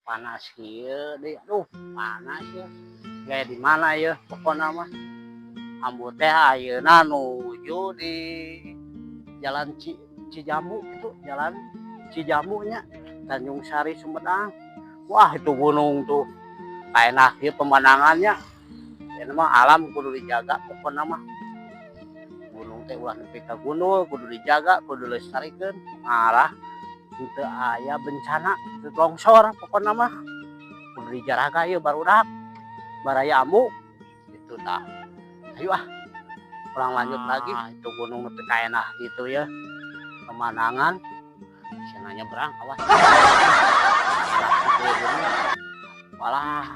Panas kieu deui, aduh, panas ya. Gaya di mana ya pokona mah. Ambu teh ayeuna nuju di Jalan Cijambu itu, Jalan Cijambu nya, Tanjung Sari, Sumedang. Wah, itu gunung tuh. Enak ieu pemandangannya. Ini mah alam kudu dijaga pokona mah. Gunung teh ulah nepi ka gunung, kudu dijaga, kudu dilestarikeun. Ngarah teu aya bencana, teu longsor pokona mah. Kudu dijaraga ieu barudak. Baraya Ambu itu tah. Ayo ah. Urang lanjut lagi. Itu gunung nepi ka enak gitu ya. Pemandangan. Cenah nyebrang, awas. Alah, itu ya gunung. Walah,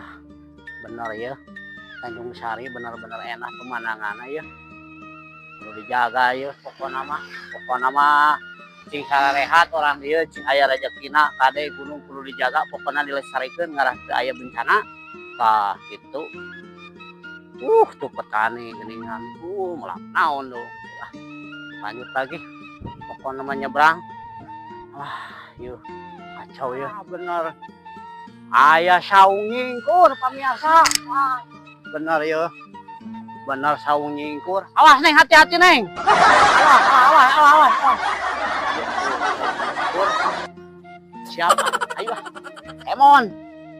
bener ya. Tanjung Sari bener-bener enak pemandangannya ya. Kudu dijaga ya pokona mah. Pokona mah cing sarehat orang dieu, cing aya rezekina. Kade, gunung kudu dijaga pokona, dilestarikeun ngarah teu aya bencana. Tah gitu. Tuh petani geuningan. Melak naon tuh. Ah, lanjut lagi. Pokona mah nyebrang. Wah, yeuh, kacau ya. Bener. Aya saung nyingkur, pamirsa. Wah, bener ya. Bener saung nyingkur. Awas, Neng, hati-hati, Neng. Awas, awas, awas, awas, awas. Nyingkur. Siapa? Ayo ah. Emon.